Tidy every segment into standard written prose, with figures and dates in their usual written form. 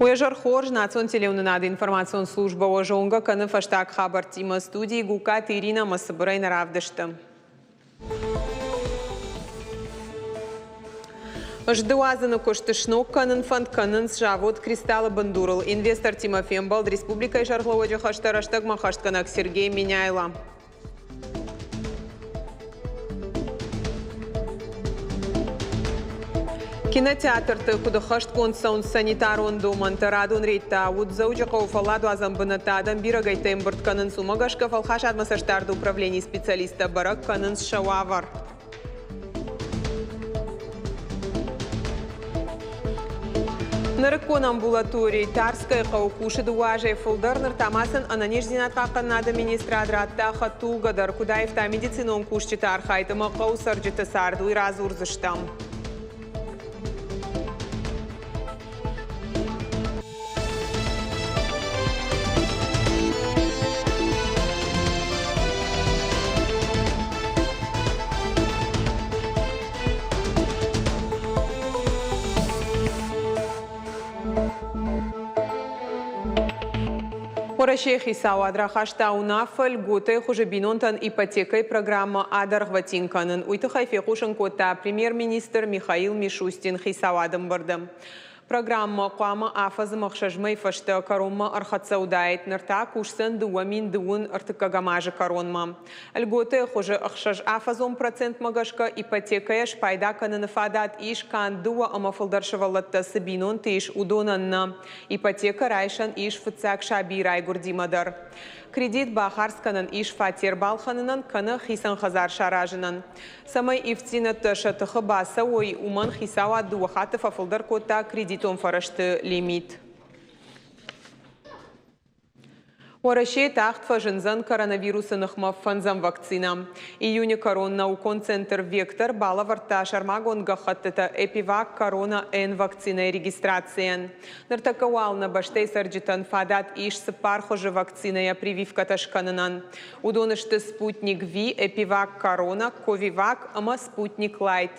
Уе зӕр хорз, национ телеуынынады информацион службӕ уӕ зонгӕ кӕны фӕстаг хабӕрттимӕ. Студийы Гугкаты Иринӕ ӕмӕ цыбырӕй нӕ равдысты. Зды уадзыны куыст сног кӕнын фӕнд кӕнынц завод «Кристалл»-ы бындурыл. Инвестортимӕ фембӕлд республикӕйы сӕргълӕууӕджы хӕстӕ рӕстӕгмӕ хӕстгӕнӕг Сергей Меняйло. Кинотеатрты куыд ӕххӕстгонд цӕуынц санитарон домӕнтӕ, радон рейдтӕ уыд Дзӕуджыхъӕуы фӕлладуадзӕн бынӕтты адӕм бирӕгӕйттӕ ӕмбырд кӕнынц. Уымӕ гӕсгӕ фӕлхасадмӕ цӕстдарды управленийы специалисттӕ бӕрӕг кӕнынц сӕ уавӕр. Нырыккон амбулатори Тарскӕйы хъӕуы кусы дыууӕ азӕй фылдӕр. Ныр та ма сын ӕнӕниздзинад хъахъхъӕнынады министрад радта хӕдтулгӕ дӕр. Куыд аивта медицинон кусджыты архайд ӕмӕ хъӕуы цӕрджыты цард, уый радзурдзыстӕм. Уӕрӕсейы хицауад рахаста уынаффӕ льготӕйы хуызы бинонтӕн ипотекӕйы программӕ адӕргъвӕтин кӕнын. Уый тыххӕй фехъусын кодта премьер-министр Михаил Мишустин хицауады ӕмбырды. Программӕ хъуамӕ афӕдзы ӕхсӕз мӕйы фӕстӕ кӕронмӕ ӕрхӕццӕ уыдаид, ныр та кусдзӕн 2020 ӕртыккӕгӕм азы кӕронмӕ. Льготӕйы хуызы ӕхсӕз афӕдзон процентмӕ гӕсгӕ ипотекӕйӕ спайда кӕныны фадат ис канд дыууӕ ӕмӕ фылдӕр сывӕллӕттӕ цы бинонты ис, уыдонӕн нӕ. Ипотекӕ райсӕн ис фыццаг сабийы райгуырдимӕ дӕр. Кредит бахардз кӕнӕн ис фатер балхӕнынӕн кӕнӕ хицӕн хӕдзар саразынӕн. Цӕмӕй ивддзинӕдтӕ сӕ тыхы бацӕуой, уымӕн хицауад дыууӕ хатты фӕфылдӕр кодта кредитон фӕрӕзты лимит. Уӕрӕсейы тагъд фӕзындзӕн коронавирусы ныхмӕ фӕндзӕм вакцинӕ. Июны кӕрон наукон центр «Вектор» балӕвӕрдта сӕрмагонд гӕххӕттытӕ «Эпивак Корона-Н» вакцинӕйы регистрацийӕн. Ныртӕккӕ уал нӕ бӕстӕйы цӕрджытӕн фадат ис цыппар хуызы вакцинӕйӕ прививкӕтӕ скӕнынӕн. Уыдон сты Спутник V, Эпивак Корона, Ковивак ӕмӕ Спутник Лайт.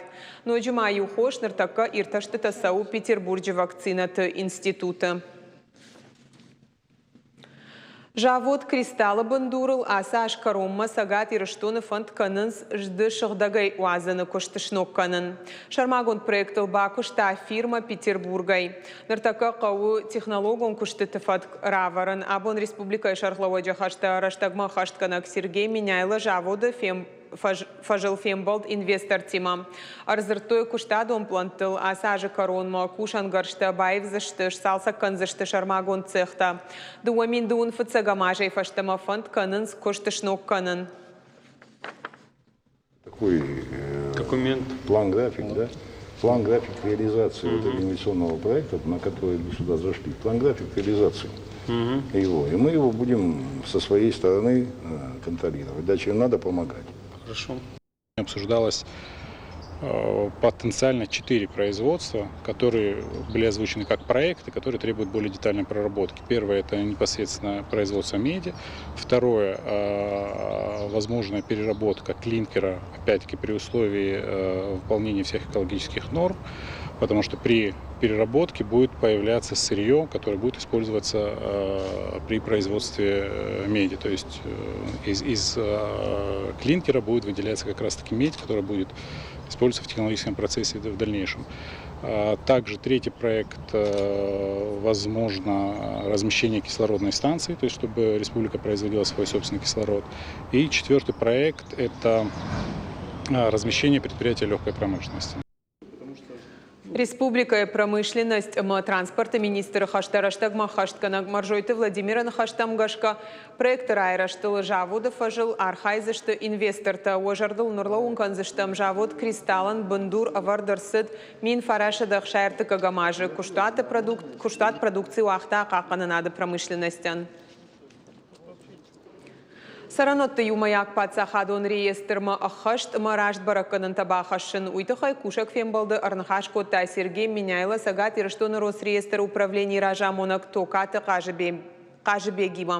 Ноджы ма иу хос ныртӕккӕ иртӕстытӕ цӕуы Петербурджы вакцинӕты институты. Завод «Кристалл»-ы бындурыл ацы аз кӕронмӕ Цӕгат Ирыстоны фӕнд кӕнынц зды сыгъдӕгӕй уадзыны куыст сног кӕнын. Сӕрмагонд проектыл бакуыста фирмӕ Петербургӕй. Ныртӕккӕ хъӕуы технологон куыстыты фӕтк равӕрын. Абон республикӕйы сӕргълӕууӕджы хӕстӕ рӕстӕгмӕ ӕххӕстгӕнӕг Сергей Меняйло заводы фӕзыл фембӕлд инвестортимӕ. Ӕрдзырдтой куыстадон пълӕнттыл. Ацы азы кӕронмӕ кусӕнгӕрзтӕ баивдзысты, сцалцӕг кӕндзысты сӕрмагонд цехтӕ. 2020 фыццӕгӕм азӕй фӕстӕмӕ фӕнд кӕнынц куыст сног кӕнын. Такой документ. План-график, да? План-график реализации вот этого инвестиционного проекта, на который мы сюда зашли, план-график реализации его. И мы его будем со своей стороны контролировать. Дальше надо помогать. Хорошо. Обсуждалось потенциально 4 производства, которые были озвучены как проекты, которые требуют более детальной проработки. Первое – это непосредственно производство меди. Второе – возможная переработка клинкера, опять-таки при условии выполнения всех экологических норм, потому что при переработке будет появляться сырье, которое будет использоваться при производстве меди. То есть из клинкера будет выделяться как раз-таки медь, которая будет использоваться в технологическом процессе в дальнейшем. Также третий проект, возможно, размещение кислородной станции, то есть чтобы республика производила свой собственный кислород. И четвертый проект – это размещение предприятия легкой промышленности. Республикӕйы промышленность ӕмӕ транспорты министры хӕстӕ рӕстӕгмӕ ӕххӕстгӕнӕг Мӕрзойты Владимиры ныхӕстӕм гӕсгӕ, проекты райрӕзтыл заводы фӕзыл архайдзысты инвестортӕ. Уӕ зӕрдыл нырлӕууын кӕндзыстӕм, завод «Кристалл»-ӕн бындур ӕвӕрд ӕрцыд 1961 азы. Куыстуаты продукт, куыстуат продукци уагъта хъахъхъӕнынады промышленностӕн. Цӕрӕнуӕтты иумӕйаг паддзахадон реестрмӕ ӕххӕст ӕмӕ раст бӕрӕггӕнӕнтӕ бахӕссын, уый тыххӕй кусӕг фембӕлды ӕрныхас кодта Сергей Меняйло Цӕгат Ирыстоны Росреестры управленийы разамонӕг Токаты Хъазыбег. Хъазыбегимӕ.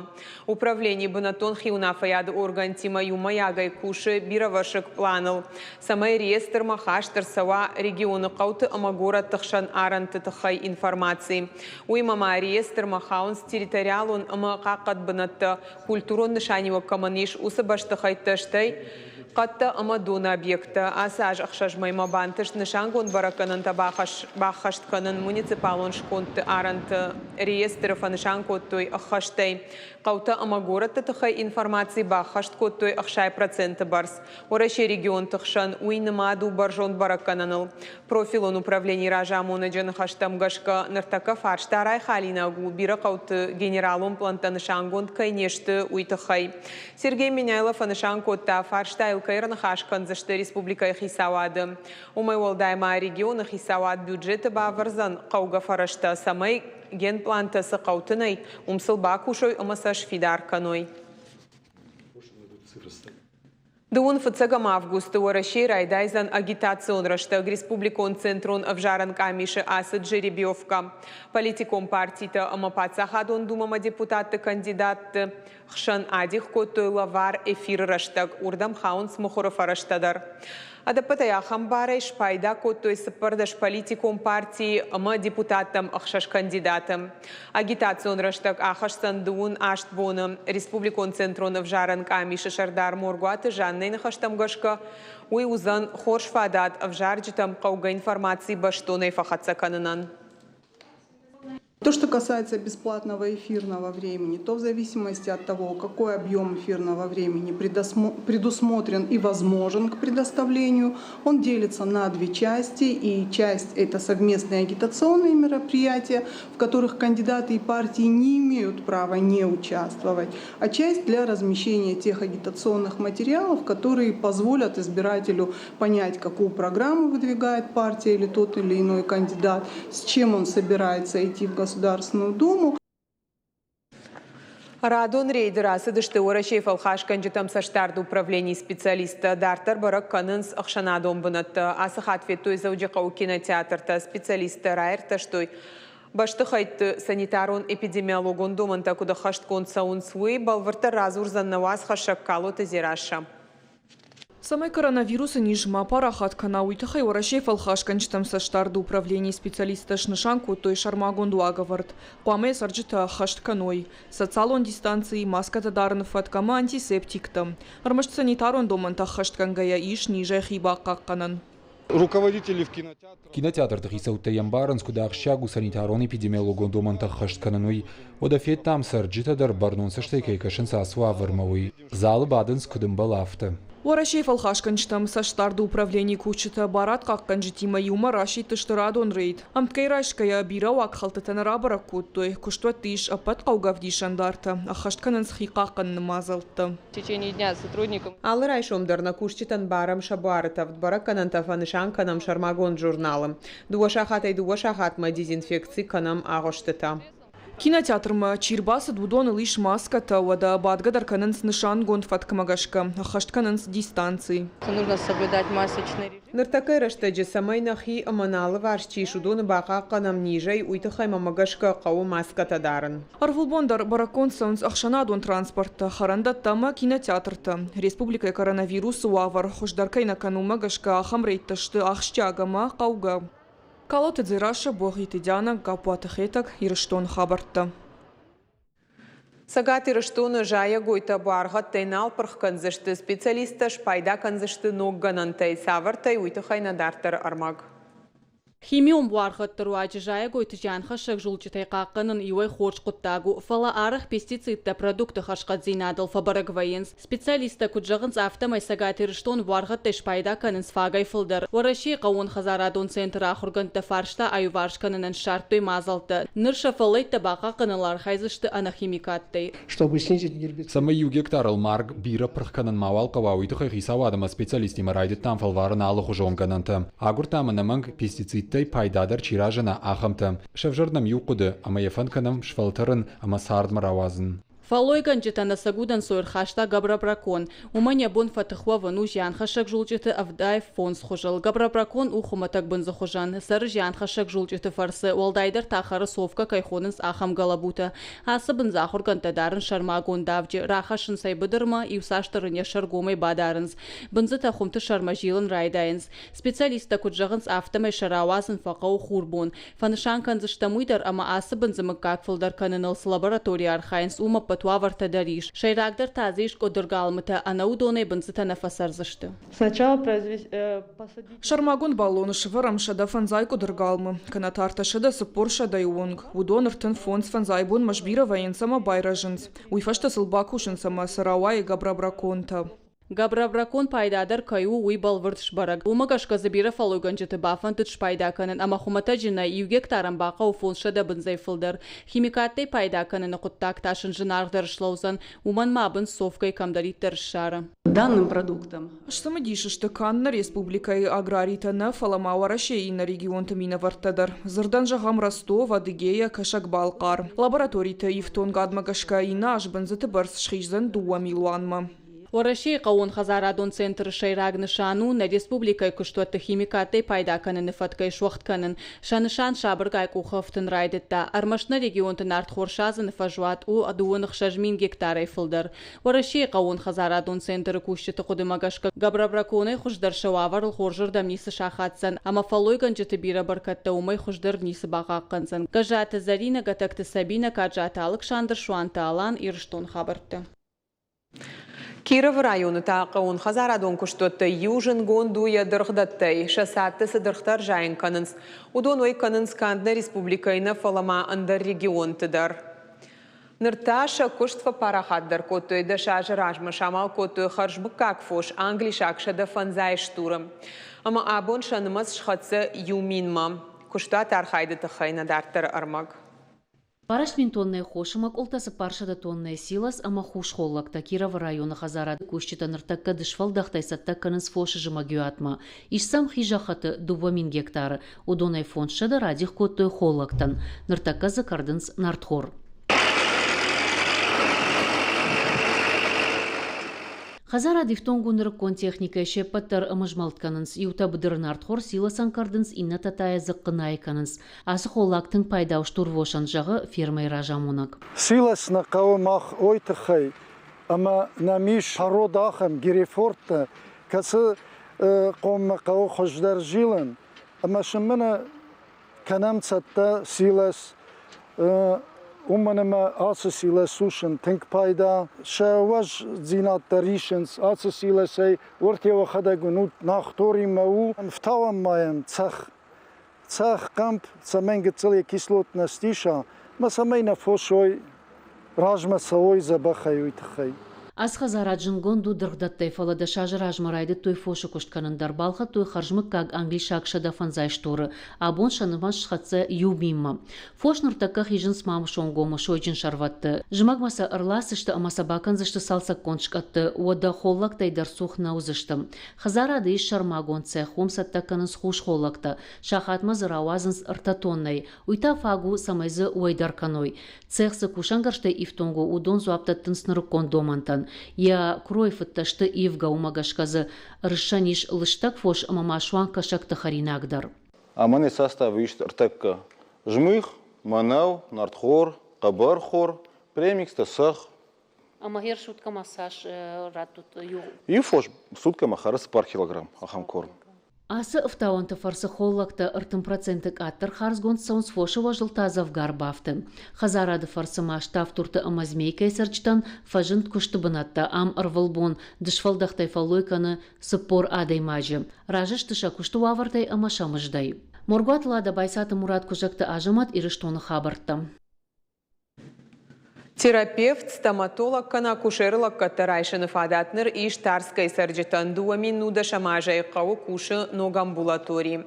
Управлени бынӕттон хиуынаффӕйады оргӕнтимӕ иумӕйагӕй кусы бирӕвӕрсыг пъланыл, цӕмӕй реестрмӕ хаст ӕрцӕуа регионы хъӕуты ӕмӕ горӕтты хсӕн арӕнты тыххӕй информаци. Уыимӕ ма реестрмӕ хауынц территориалон ӕмӕ хъахъхъӕд бынӕттӕ, культурон нысаниуӕг кӕмӕн ис, уыцы бӕстыхӕйттӕ, стӕй хъӕдтӕ ӕмӕ доны объекттӕ. Ацы аз 6 мӕймӕ бантыст нысангонд бӕрӕггӕнӕнтӕ баххӕст кӕнын. Муниципалон скондты арӕнты реестры фӕнысан кодтой ӕххӕстӕй. Хъӕутӕ ӕмӕ горӕтты тыххӕй информаци баххӕст кодтой 60% бӕрц. Уӕрӕсейы регионты хсӕн уый нымад у бӕрзонд бӕрӕггӕнӕныл. Профилон управленийы разамонӕджы ныхӕстӕм гӕсгӕ, ныртӕккӕ фарста райхалинаг у, бирӕ хъӕуты генералон пълӕнттӕ нысангонд кӕй не сты, уый тыххӕй. Сергей Меняйло фӕнысан кодта, фарстайыл кӕй ӕрныхас кӕндзысты республикӕйы хицауады. Уымӕй уӕлдай ма регионы хицауад бюджеты бавӕрдзӕн хъӕугӕ фӕрӕзтӕ, цӕмӕй генпълантӕ цы хъӕуты нӕй, уым сыл бакусой ӕмӕ сӕ сфидар кӕной. Дыууын фыццӕгӕм августы Уӕрӕсейы райдайдзӕн агитацион рӕстӕг. Республикон центрон ӕвзарӕн къамисы ацыд жеребьевкӕ. Политикон партитӕ ӕмӕ Паддзахадон Думӕмӕ депутатты кандидатты хсӕн адих кодтой лӕвар эфиры рӕстӕг. Уырдӕм хауынц мыхуыры фӕрӕзтӕ дӕр. Ӕдӕппӕтӕй ахӕм барӕй спайда кодтой 14 политикон партийы ӕмӕ депутаттӕм 6 кандидаты. Агитацион рӕстӕг ахӕсдзӕн 28 боны. Республикон центрон ӕвзарӕн къамисы сӕрдар Моргуаты Жаннӕйы ныхӕстӕм гӕсгӕ, уый уыдзӕн хорз фадат ӕвзарджытӕм хъӕугӕ информаци бӕстонӕй фӕхӕццӕ кӕнынӕн. То, что касается бесплатного эфирного времени, то в зависимости от того, какой объем эфирного времени предусмотрен и возможен к предоставлению, он делится на две части. И часть – это совместные агитационные мероприятия, в которых кандидаты и партии не имеют права не участвовать, а часть для размещения тех агитационных материалов, которые позволят избирателю понять, какую программу выдвигает партия или тот или иной кандидат, с чем он собирается идти в Государственную Думу. Радон рейды рацыдысты Уӕрӕсейы фӕлхасгӕнджытӕм цӕстдарды управленийы специалисттӕ. Дарддӕр бӕрӕг кӕнынц ӕхсӕнадон бынӕттӕ. Ацы хатт федтой Дзӕуджыхъӕуы кинотеатртӕ. Специалисттӕ раиртӕстой, бӕстыхӕйтты санитарон-эпидемиологон домӕнтӕ куыд ӕххӕстгонд цӕуынц, уый. Бӕлвырддӕр радзурдзӕн нӕ уацхӕссӕг Калоты Дзерассӕ. Цӕмӕй коронавирусы низ ма парахат кӕна, уый тыххӕй Уӕрӕсейы фӕлхасгӕнджытӕм цӕстдарды управленийы специалисттӕ снысан кодтой сӕрмагонд уагӕвӕрд. Хъуамӕ йӕ цӕрджытӕ ӕххӕст кӕной. Социалон дистанци, маскӕтӕ дарыны фӕтк ӕмӕ антисептиктӕ. Ӕрмӕст санитарон домӕнтӕ ӕххӕстгӕнгӕйӕ ис низӕй хи бахъахъхъӕнӕн. Руководители в кинотеатрах. Кинотеатрты хицӕуттӕ йӕ ӕмбарынц, куыд ахсджиаг у санитарон-эпидемиологон домӕнтӕ ӕххӕст кӕнын, уый. Уӕдӕ федтам, цӕрджытӕ дӕр бӕрнон цӕстӕй кӕй кӕсынц ацы уавӕрмӕ, уый. Залы бадынц, куыд ӕмбӕлы, афтӕ. Уӕрӕсейы фӕлхасгӕнджытӕм цӕстдарды управленийы кусджытӕ барадхъахъхъӕнджытимӕ иумӕ расидтысты радон рейд. Ӕмткӕй райсгӕйӕ, бирӕ уагхӕлдтытӕ нӕ рабӕрӕг кодтой. Куыстуӕтты ис ӕппӕт хъӕугӕ ӕвдисӕндартӕ, ӕххӕст кӕнынц хи хъахъхъӕныны мадзӕлттӕ. В течение дня сотрудникам Алы райсом дӕр нӕ кусджытӕн барӕм сӕ буары тӕвд, бӕрӕггӕнӕнтӕ фӕнысан кӕнӕм сӕрмагонд журналы. 2 сахатӕй 2 сахатмӕ дезинфекци кӕнӕм агъуыстытӕ. Кинотеатрмӕ чи рбацыд, уыдоныл ис маскӕтӕ, уӕдӕ бадгӕ дӕр кӕнынц нысангонд фӕткмӕ гӕсгӕ, ӕххӕст кӕнынц дистанци. Нужно соблюдать масочный режим. Ныртӕккӕйы рӕстӕджы, цӕмӕй нӕхи ӕмӕ нӕ алыварс чи ис, уыдоны бахъахъхъӕнӕм низӕй, уый тыххӕй, мӕнмӕ гӕсгӕ, хъӕуы маскӕтӕ дарын. Ӕрвылбон дӕр бӕрӕггонд цӕуынц ӕхсӕнадон транспорттӕ, хӕрӕндӕттӕ ӕмӕ кинотеатртӕ. Республикӕйы коронавирусы уавӕр хуыздӕр кӕй нӕ кӕны, уымӕ гӕсгӕ ахӕм рейдтӕ сты ахсджиаг ӕмӕ хъӕугӕ. Калоты Дзерассӕ, Богъиты Диана, Гаппуаты Хетӕг, Ирыстоны хабӕрттӕ. Цӕгат Ирыстоны зайӕгойтӕ буаргъӕдтӕй нал пырх кӕндзысты. Специалисттӕ спайда кӕндзысты ног гӕнӕнтӕй. Цавӕртӕй, уый тыххӕй нӕ дарддӕры ӕрмӕг. Химион буаргъӕдты руаджы зайӕгойты зианхӕссӕг зулчъытӕй хъахъхъӕнын иуӕй хорз хъуыддаг у, фӕлӕ арӕх пестицидтӕ продукты хӕрзхъӕддзинадыл фӕбӕрӕг вӕййынц. Специалисттӕ куыд зӕгъынц, афтӕмӕй Цӕгат Ирыстоны буаргъӕдтӕй спайда кӕнынц фагӕй фылдӕр. Уӕрӕсейы хъӕууонхӕдзарадон центры ахуыргӕндтӕ фарста аиуварс кӕнынӕн ссардтой мадзӕлттӕ. Ныр сӕ фӕллӕйттӕ бахъахъхъӕныныл архайдзысты ӕнӕ химикаттӕй. Чтобы снизить гербицид. Цӕмӕй 1 гектарыл марг бирӕ пырх кӕнын мауал хъӕуа, уый тыххӕй хицауад ӕмӕ специалисттимӕ райдыдтам фӕлварын алыхуызон гӕнӕнтӕ. Агуырдтам, ӕнӕмӕнг пестицидтӕй пайдадӕр чи разына, ахӕмтӕ. Сӕвзӕрд нӕм иу хъуыды, ӕмӕ йӕ фӕнд кӕнӕм сфӕлтӕрын ӕмӕ цардмӕ рауадзын. Фӕллойгӕнджытӕн ӕцӕг удӕнцой ӕрхаста Габрабракон. Уымӕн йӕ бон фӕтых уӕвын у зианхӕссӕг зулчъыты 75 хуызыл. Габрабракон у хуымӕтӕг бындзы хуызӕн. Цӕры зианхӕссӕг зулчъыты фӕрцы, уӕлдайдӕр та хӕры совкӕ кӕй хонынц, ахӕм гӕлӕбутӕ. Ацы бындз ахуыргӕндтӕ дарынц сӕрмагонд авджы, рахӕссынц ӕй быдырмӕ, иуцасдӕр ын йӕ сӕр гомӕй бадарынц. Бындзытӕ хуымты сӕрмӕ зилын райдайынц. Специалисттӕ куыд зӕгъынц, афтӕмӕй сӕ рауадзын фӕхъӕуы хурбон. Фӕнысан кӕндзыстӕм уый дӕр, ӕмӕ ацы бындзы мыггаг фылдӕр кӕныныл цы лабораторийы архайынц, уым ӕппӕт уавӕртӕ дӕр ис. Сӕйрагдӕр та дзы ис къуыдыргалмытӕ, ӕнӕ уыдонӕй бындзытӕ нӕ фӕцӕрдзысты. Сӕрмагонд баллоны сӕвӕрӕм 150 къуыдыргалмы, кӕнӕ та 340 сӕдӕйы онг. Уыдон 35 фӕндзай бонмӕ сбирӕ вӕййынц ӕмӕ байрӕзынц. Уый фӕстӕ сыл бакусынц ӕмӕ сӕ рауайы габрабраконтӕ. Габрабракон пайдадӕр кӕй у, уый бӕлвырд сбӕрӕг. Уымӕ гӕсгӕ дзы бирӕ фӕллойгӕнджыты бафӕндыд спайда кӕнын ӕмӕ хуымӕтӕджы нӕ, иу гектарӕн бахъӕуы 500 бындзӕй фылдӕр. Химикаттӕй пайда кӕныны хъуыддаг та сын зынаргъдӕр слӕудзӕн, уымӕн ма бындз совкӕй кӕмдӕриддӕр ссары. Данным продуктам. Сцымыдис сты канд нӕ республикӕйы аграритӕ нӕ, фӕлӕ ма Уӕрӕсейы иннӕ регионты минӕвӕрттӕ дӕр. Дзырдӕн зӕгъӕм, Ростов, Адыгея, Кӕсӕг-Балхъар. Лабораториты ифтонгадмӕ гӕсгӕ иннӕ аз бындзыты бӕрц схиздзӕн 2 милуанмӕ. Уӕрӕсейы хъӕууонхӕдзарадон центры сӕйраг нысан у нӕ республикӕйы куыстуӕтты химикаттӕй пайда кӕныны фӕткӕй суӕгъд кӕнын. Сӕ нысан сабыргай къухы ӕфтын райдыдта. Ӕрмӕст нӕ регионты нартхор садзыны фӕзуат у 66 000 гектарӕй фылдӕр. Уӕрӕсейы хъӕууонхӕдзарадон центры кусджыты хъуыдымӕ гӕсгӕ, Габрабраконӕй хуыздӕр сӕ уавӕрыл хорзырдӕм ницы сахаддзӕн ӕмӕ фӕллойгӕнджыты бирӕ бӕркӕдтӕ уымӕй хуыздӕр ницы бахъахъхъӕндзӕн. Гӕззаты Зӕринӕ, Гӕтӕгты Сабинӕ, Каджаты Алыксандр, Суанты Алан, Ирыстон хабӕрттӕ. Кировы районы та хъӕууонхӕдзарадон куыстуӕттӕй иу зындгонд у йӕ дыргъдӕттӕй. Сӕ цадты цы дыргътӕ ӕрзайын кӕнынц, уыдон уӕй кӕнынц канд нӕ республикӕйы нӕ, фӕлӕ ма ӕндӕр регионты дӕр. Ныр та сӕ куыст фӕпарахатдӕр кодтой. 10 азы размӕ самал кодтой хӕрзмыггаг фос, англисаг 150 стуры. Ӕмӕ абон сӕ нымӕц схӕццӕ 1000-мӕ. Куыстуаты архайды тыххӕй нӕ дарддӕры ӕрмӕг. 9 000 тоннӕйы хосы мӕкъуылтӕ, 400 тоннӕйы силос ӕмӕ хус холлӕгтӕ Кировы районы хӕдзарады кусджытӕ ныртӕккӕ дысфӕлдӕхтӕй цӕттӕ кӕнынц фосы зымӕгиуатмӕ. Ис сӕм хи зӕххыты 2000 гектары, уыдонӕй 500 радих кодтой холлӕгтӕн. Ныртӕккӕ дзы кӕрдынц нартхор. Хӕдзарад ифтонг у нырыккон техникӕйӕ, се ппӕт дӕр ӕмызмӕлд кӕнынц. Иутӕ быдыры нартхор силосӕн кӕрдынц, иннӕтӕ та йӕ дзыхъхъынайы кӕнынц. Ацы холлаг тынг пайда у стурвосӕн, зӕгъы фермӕйы разамонӕг. Силос нӕ хъӕуы мах уый тыххӕй, ӕмӕ нӕм ис парод ахӕм герефордтӕ, кӕцы хъоммӕ хъӕуы хуыздӕр зилын, ӕмӕ сын мӕнӕ кӕнӕм цӕттӕ силос, уымӕн ӕмӕ ацы силос у сын тынг пайда. Сӕ уӕздзинад дӕр исынц ацы силосӕй, уӕртӕ уӕхӕдӕг уынут, нахторимӕ у. Ӕфтауӕм ма йӕм цӕхх. Цӕхх, хъӕмп, цӕмӕн гыццыл йӕ кислотность иса, ӕмӕ цӕмӕй нӕ фос уой, размӕ цӕуой дзӕбӕхӕй, уый тыххӕй. Ацы хӕдзарад зындгонд у дыргъдӕттӕй, фӕлӕ 10 азы размӕ райдыдтой фосы куыст кӕнын дӕр. Балхӕдтой хӕрзмыггаг англисаг 150 стуры. Абон сӕ нымӕц схӕццӕ 1000-мӕ. Фос ныртӕккӕ хизынц Мамысонгомы сойджын сӕрвӕтты. Зымӕгмӕ сӕ ӕрласдзысты ӕмӕ сӕ бакӕндзысты цалцӕггонд скъӕтты, уӕдӕ холлӕгтӕй дӕр цух нӕ уыдзысты. Хӕдзарады ис сӕрмагонд цех, уым цӕттӕ кӕнынц хус холлӕгтӕ. Сахатмӕ дзы рауадзынц 3 тоннӕйы. Уый та фаг у, цӕмӕй дзы уӕй дӕр кӕной. Цех цы кусӕнгӕрзтӕй ифтонг у, уыдон дзуапп дӕттынц нырыккон домӕнтӕн. Йӕ куыройы фыдтӕ сты ивгӕ, уымӕ гӕсгӕ дзы ӕрыссӕн ис лыстӕг фос ӕмӕ ма суанг кӕсӕгты хӕринаг дӕр. Амӕн йӕ составы ис ӕртӕккӕ жмых, мӕнӕу, нартхор, хъӕбӕрхор, премикстӕ, цӕхх. Ӕмӕ гъер суткӕмӕ цас раттут иу? Иу фос суткӕмӕ хӕры 4 килограмм ахӕм корм. Ацы ӕфтауӕнты фӕрцы холлӕгтӕ 30% къаддӕр хардзгонд цӕуынц, фосы уӕзыл та дзӕвгар бафты. Хӕдзарады фӕрцы ма Ставддурты ӕмӕ Змейкӕйы цӕрджытӕн фӕзынд куысты бынӕттӕ. Ам ӕрвылбон дысфӕлдӕхтӕй фӕллой кӕны 40 адӕймаджы. Разы сты сӕ куысты уавӕртӕй ӕмӕ сӕ мыздӕй. Моргуаты Лада, Байцаты Мурат, Куызӕгты Азӕмӕт, Ирыстоны хабӕрттӕ. Терапевт, стоматолог кӕнӕ акушеры лӕггӕдтӕ райсыны фадат ныр ис Тарскӕйы цӕрджытӕн. 2019 азӕй хъӕуы кусы ног амбулатори.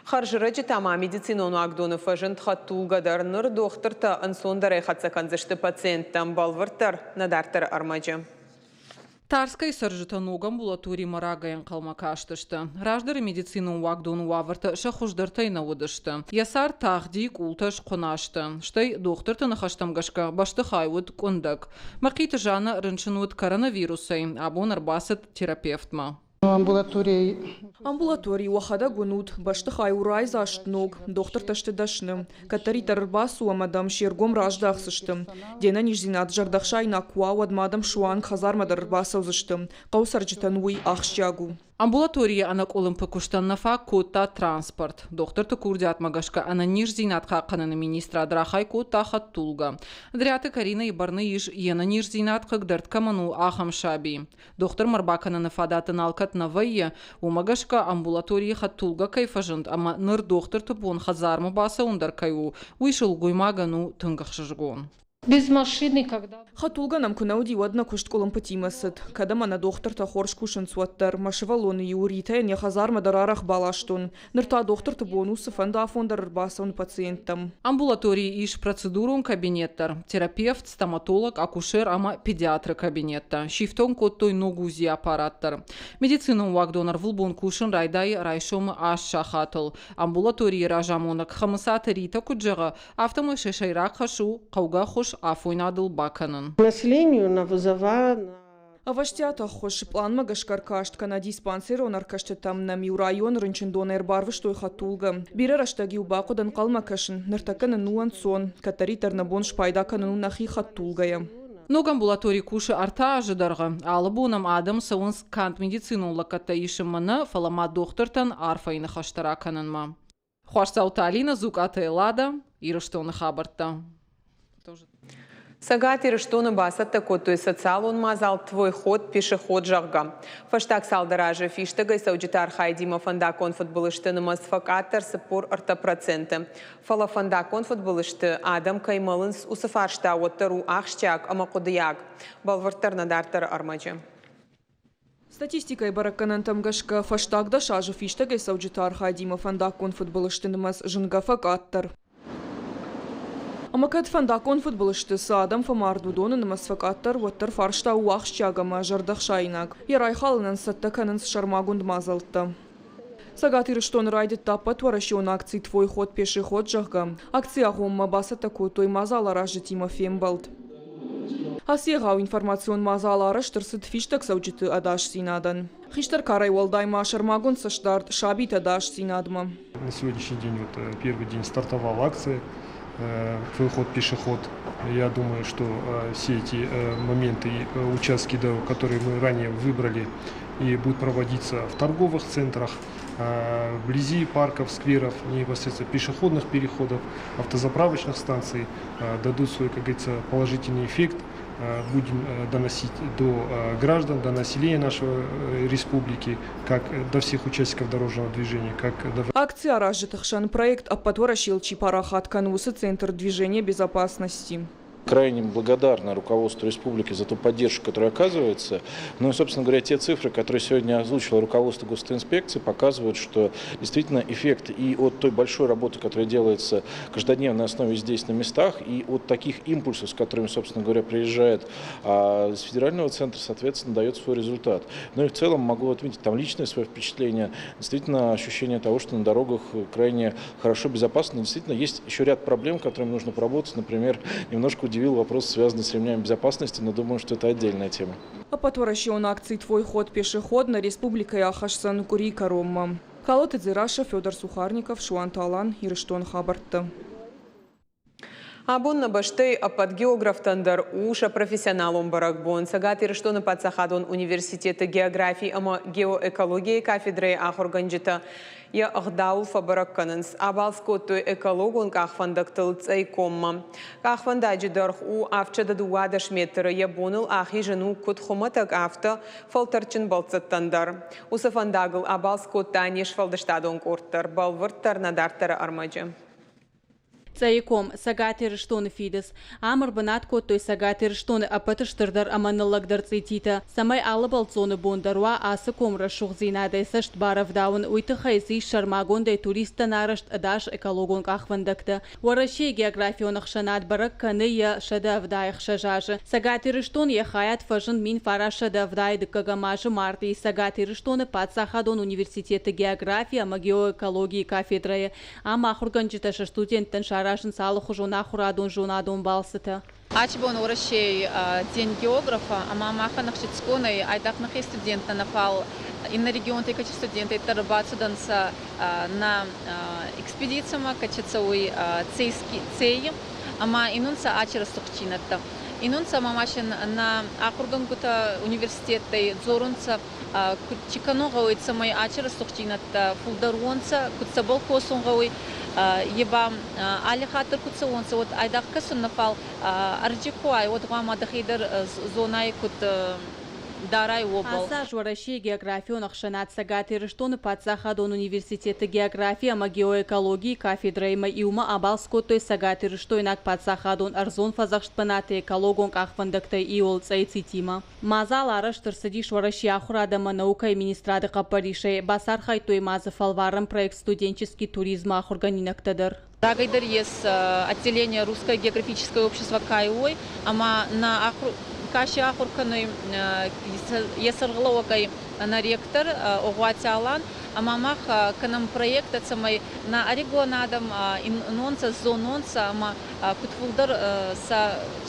Хӕрзрӕджы та ма медицинон уагдоны фӕзынд хӕдтулгӕ дӕр. Ныр дохтыртӕ ӕнцондӕрӕй хӕццӕ кӕндзысты пациенттӕм. Бӕлвырддӕр нӕ дарддӕры ӕрмӕджы. Тарскӕйы цӕрджытӕ ног амбулаторимӕ рагӕй ӕнхъӕлмӕ кастысты. Раздӕры медицинон уагдоны уавӕртӕ сӕ хуыздӕртӕй нӕ уыдысты. Йӕ цард тагъди, къултӕ схъуына сты. Стӕй дохтырты ныхӕстӕм гӕсгӕ бӕстыхай уыд къуындӕг. Мӕхъиты Жаннӕ рынчын уыд коронавирусӕй, абон ӕрбацыд терапевтмӕ. Амбулаторийы. Амбулатори уӕхӕдӕг уынут, бӕстыхай у райдзаст, ног, дохтыртӕ сты дӕсны. Кӕддӕриддӕр ӕрбацу ӕмӕ дӕм се ргом раздахдзысты. Де нӕниздзинад зӕрдӕхсаинаг куы уа, уӕд ма дӕм суанг хӕдзармӕ дӕр ӕрбацӕудзысты. Хъӕуы цӕрджытӕн уый ахсджиаг у. Амбулаторийы ӕнӕкъуылымпы куыстӕн нӕ фаг кодта транспорт. Дохтырты курдиатмӕ гӕсгӕ ӕнӕниздзинад хъахъхъӕныны министрад рахай кодта хӕдтулгӕ. Дриаты Каринӕйы бӕрны ис, йе нӕниздзинад хъыгдӕрд кӕмӕн у, ахӕм саби. Дохтырмӕ рбакӕныны фадат ын алкӕд нӕ вӕййы, уымӕ гӕсгӕ амбулаторийы хӕдтулгӕ кӕй фӕзынд ӕмӕ ныр дохтырты бон хӕдзармӕ бацӕуын дӕр кӕй у, уый сылгоймагӕн у тынг ӕхсызгон. Без машины когда. Хӕдтулгӕ нӕм куы нӕ уыди, уӕд нӕ куыст къуылымпытимӕ цыд. Кӕд ӕмӕ нӕ дохтыртӕ хорз кусынц, уӕддӕр. Мӕ сывӕллоны-иу Ритӕйӕн йӕ хӕдзармӕ дӕр арӕх баластон. Ныр та дохтырты бон у цыфӕнды афон дӕр ӕрбацӕуын пациенттӕм. Амбулаторийы ис процедурон кабинет дӕр, терапевт, стоматолог, акушер ӕмӕ педиатры кабинеттӕ. Сифтонг кодтой ног УЗИ-аппарат дӕр. Медицинон уагдон ӕрвылбон кусын райдайы райсомы аст сахатыл. Амбулаторийы разамонӕг Хӕмыцаты Ритӕ куыд зӕгъы, афтӕмӕй сӕ сӕйраг хӕс у хъӕугӕ ӕххуыс афойнадыл бакӕнын. Населению на вызова Ӕвӕстиат ӕххуыс пъланмӕ гӕсгӕ ӕркаст кӕнӕ диспансерон ӕркӕстытӕм нӕм-иу районы рынчындонӕй ӕрбарвыстой хӕдтулгӕ. Бирӕ рӕстӕг-иу бахъуыд ӕнхъӕлмӕ кӕсын, ныртӕккӕ нын у ӕнцон, кӕддӕриддӕр нӕ бон спайда кӕнын у нӕхи хӕдтулгӕйӕ. Ног амбулатори кусы ӕртӕ азы дӕргъы. Алы бон ӕм адӕм цӕуынц канд медицинон лӕггӕдтӕ исынмӕ нӕ, фӕлӕ ма дохтыртӕн арфӕйы ныхӕстӕ ракӕнынмӕ. Хуасдзауты Алинӕ, Дзукъаты Эллада, Ирыстоны хабӕрттӕ. Цӕгат Ирыстоны бацӕттӕ кодтой социалон мадзал «Твой ход, пешеход», зӕгъгӕ. Фӕстаг цалдӕр азы фистӕгӕй цӕуджыты архайдимӕ фӕндаггон фыдбылызты нымӕц фӕкъаддӕр 43%. Фӕлӕ фӕндаггон фыдбылызты адӕм кӕй мӕлынц, уыцы фарста уӕддӕр у ахсджиаг ӕмӕ хъуыдыйаг. Бӕлвырддӕр нӕ дарддӕры ӕрмӕджы. Статистикӕйы бӕрӕггӕнӕнтӕм гӕсгӕ, фӕстаг 10 азы фистӕгӕй цӕуджыты архайдимӕ фӕндаггон фыдбылызты нымӕц зынгӕ фӕкъаддӕр. Ӕмӕ кӕд фӕндаггон фыдбылызты цы адӕм фӕмард, уыдоны нымӕц фӕкъаддӕр, уӕддӕр фарста у ахсджиаг ӕмӕ зӕрдӕхсаинаг. Йӕ райхалынӕн цӕттӕ кӕнынц сӕрмагонд мадзӕлттӕ. Цӕгат Ирыстоны райдыдта ӕппӕтуӕрӕсеон акци «Твой ход, пешеход», зӕгъгӕ. Акцийы агъоммӕ бацӕттӕ кодтой мадзаларазджытимӕ фембӕлд. Ацы егъау информацион мадзал арӕзт ӕрцыд фистӕгцӕуджыты ӕдасдзинадӕн. Хистӕр карӕй уӕлдай ма сӕрмагонд цӕстдард сабиты ӕдасдзинадмӕ. На сегодняшний день вот первый день стартовала акция «Твой ход, пешеход». Я думаю, что все эти моменты и участки дорог, которые мы ранее выбрали, и будут проводиться в торговых центрах, вблизи парков, скверов, непосредственно пешеходных переходов, автозаправочных станций, дадут свой, как говорится, положительный эффект. Будем доносить до граждан, до населения нашей республики, как до всех участников дорожного движения, как до... Акци аразджыты хсӕн проект ӕппӕтуӕрӕсейыл чи парахат кӕны, уыцы центр движения безопасности. Крайне благодарны руководству республики за ту поддержку, которая оказывается. Ну и, собственно говоря, те цифры, которые сегодня озвучило руководство госинспекции, показывают, что действительно эффект и от той большой работы, которая делается в каждодневной основе здесь на местах, и от таких импульсов, с которыми, собственно говоря, приезжает с федерального центра, соответственно, дает свой результат. Ну и в целом могу отметить там личное свое впечатление, действительно ощущение того, что на дорогах крайне хорошо, безопасно. Действительно, есть еще ряд проблем, которыми нужно поработать. Например, немножко удивил вопрос, связанный с ремнями безопасности, но думаю, что это отдельная тема. Ӕппӕтуӕрӕсеон акци «Твой ход, пешеход» нӕ республикӕйы ахӕсдзӕн къуырийы кӕронмӕ. Калоты Дзерассӕ, Федор Сухарников, Суанты Алан, Ирыстоны хабӕрттӕ. Абон нӕ бӕстӕйы ӕппӕт географтӕн дӕр у сӕ профессионалон бӕрӕгбон. Цӕгат Ирыстоны паддзахадон университеты географи ӕмӕ геоэкологийы кафедрӕйы ахуыргӕнджытӕ йӕ ӕгъдауыл фӕбӕрӕг кӕнынц. Абалц кодтой экологон къахвӕндӕгтыл Цъӕйкоммӕ. Къахвӕндаджы дӕргъ у 712 метры. Йӕ боныл ахизын у куыд хуымӕтӕг, афтӕ фӕлтӕрдджын бӕлццӕттӕн дӕр. Уыцы фӕндагыл абалц кодта не сфӕлдыстадон къорд дӕр. Бӕлвырддӕр нӕ дарддӕры ӕрмӕджы. Цъӕйы ком, Цӕгат Ирыстоны фидыц. Ам ӕрбынат кодтой Цӕгат Ирыстоны ӕппӕты стырдӕр ӕмӕ ныллӕгдӕр цъититӕ. Цӕмӕй алы бӕлццоны бон дӕр уа ацы ком рӕсугъддзинадӕй цӕст барӕвдауын, уый тыххӕй дзы ис сӕрмагондӕй туристтӕн арӕзт ӕдас экологон къахвӕндӕгтӕ. Уӕрӕсейы географион ӕхсӕнад бӕрӕг кӕны йӕ 176 азы. Цӕгат Ирыстон йӕ хайад фӕзынд 1972 азы мартъийы Цӕгат Ирыстоны паддзахадон университеты географи ӕмӕ геоэкологийы кафедрӕйы. Ам ахуыргӕнджытӕ сӕ студенттӕн саразынц алыхуызон ахуырадон-зонадон балцытӕ. Аци бон Уӕрӕсей День географа ӕма махӕн ӕхсицгонӕй айдагъ нӕхе студенттӕ нӕ, фал иннӕ регионтӕй кӕци студенттӕ дӕр бацудӕнцӕ нӕ экспедицимӕ, кӕци цӕуй Цейи ӕма инунцӕ ачи рӕсугъддзийнӕдтӕ. Инунцӕ ӕма ма син нӕ ахургӕнгутӕ университеттӕй дзорунцӕ, куд чи кӕнун гъӕуй, цӕмӕй ачи рӕсугъддзийнӕдтӕ фулдӕр уонцӕ, куд цӕбӕл косун гъӕуй, е ба алли хатт дӕр куд цӕуонцӕ, уӕд айдагъ кӕсун нӕ, фал ӕрӕджи ку уай, уӕд гъӕуама дӕхе дӕр зонай, куд дарай, уобӕл. Ацы аз Уӕрӕсейы географион ӕхсӕнад Цӕгат Ирыстоны паддзахадон университеты географи ӕмӕ геоэкологийы кафедрӕимӕ иумӕ абалц кодтой цӕгатирыстойнаг паддзахадон ӕрдзон фӕдзӕхст бынаты экологон къахвӕндӕгтӕй иуыл Цъӕйы цъитимӕ. Мадзал арӕзт ӕрцыдис Уӕрӕсейы ахуырад ӕмӕ наукӕйы министрады хъӕппӕрисӕй, бацархайдтой ма дзы фӕлварӕн проект «Студенческий туризм»-ы ахуыргӕнинӕгтӕ дӕр. Рагӕй дӕр ес отделение Русское географическое общество кайуй, ӕма нӕ ахур ка си ахур кӕнуй, е сӕргълӕууӕг ӕй нӕ ректор Огъуати Алан, ӕма мах кӕнӕм проекттӕ, цӕмӕй нӕ ӕригон адӕм инонцӕ, зононцӕ ӕма куд фулдӕр сӕ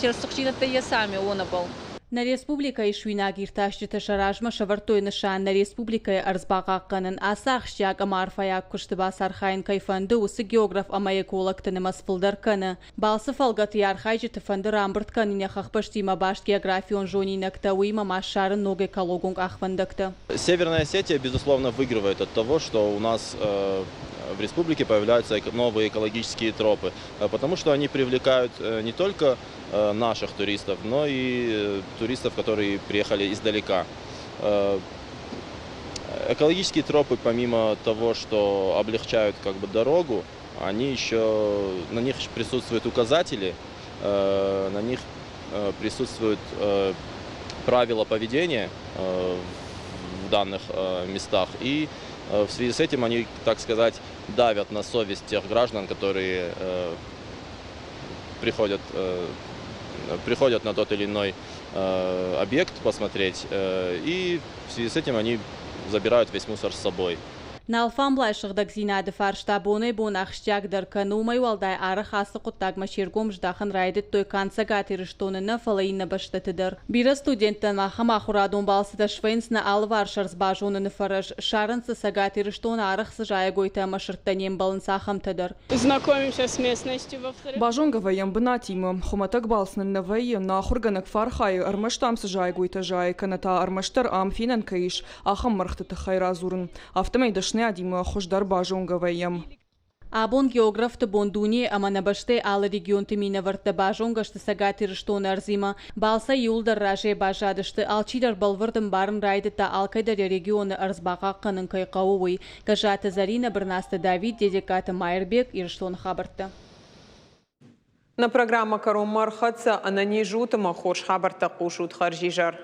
черсухсийнӕдтӕ ес ами, уонӕбӕл. Нӕ республикӕйы суинаг иртасджытӕ сӕ размӕ сӕвӕрдтой нысан нӕ республикӕйы ӕрдз бахъахъхъӕнын. Ацы ахсджиаг ӕмӕ арфӕйаг куысты бацархайын кӕй фӕнды, уыцы географ ӕмӕ экологты нымӕц фылдӕр кӕны. Балцы фӕлгӕты йӕ архайджыты фӕнды рамбырд кӕнын йӕ хӕхбӕстимӕ баст географион зонинӕгтӕ, уыимӕ ма ссарын ног экологон къахвӕндӕгтӕ. Северная Осетия, безусловно, выигрывает от того, что у нас в республике появляются новые экологические тропы, потому что они привлекают не только наших туристов, но и туристов, которые приехали издалека. Экологические тропы, помимо того, что облегчают как бы дорогу, они еще, на них присутствуют указатели, на них присутствуют правила поведения в данных местах. И в связи с этим они, так сказать, давят на совесть тех граждан, которые приходят на тот или иной объект посмотреть, и в связи с этим они забирают весь мусор с собой. Нӕ алфамблай сыгъдӕгдзинады фарста бонӕй-бон ахсджиагдӕр кӕны. Уымӕй уӕлдай арӕх ацы хъуыддагмӕ се ргом здахын райдыдтой канд Цӕгат Ирыстоны нӕ, фӕлӕ иннӕ бӕстӕты дӕр. Бирӕ студенттӕн ахӕм ахуырадон балцытӕ свӕййынц нӕ алыварс ӕрдз базоныны фӕрӕз. Ссарынц дзы Цӕгат Ирыстоны арӕх цы зайӕгойтӕ ӕмӕ сырдтӕ не мбӕлынц, ахӕмтӕ дӕр. Знакомимся с местностью, во-вторых. Базонгӕ вӕййӕм бынатимӕ. Хуымӕтӕг балц нын нӕ вӕййы, нӕ ахуыргӕнӕг фӕархайы, ӕрмӕст ам цы зайӕгойтӕ зайы, кӕнӕ та ӕрмӕстдӕр ам фенӕн кӕй ис, ахӕм мӕргъты тыххӕй радзурын. Афтӕмӕй дӕсныйадимӕ хуыздӕр базонгӕ вӕййӕм. Абон географты бон дунейы ӕмӕ нӕ бӕстӕйы алы регионты минӕвӕрттӕ базонгӕ сты Цӕгат Ирыстоны ӕрдзимӕ. Балцӕй иууылдӕр разӕй баззадысты, алчидӕр бӕлвырд ӕмбарын райдыдта алкӕйдӕр йӕ регионы ӕрдз бахъахъхъӕнын кӕй хъӕуы, уый. Гӕззаты Зӕринӕ, Бырнацты Давид, Дедегкаты Майырбег, Ирыстоны хабӕрттӕ. Нӕ программӕ кӕронмӕ ӕрхӕццӕ. Ӕнӕниз ут ӕмӕ хорз хабӕрттӕ хъусут. Хӕрзизӕр.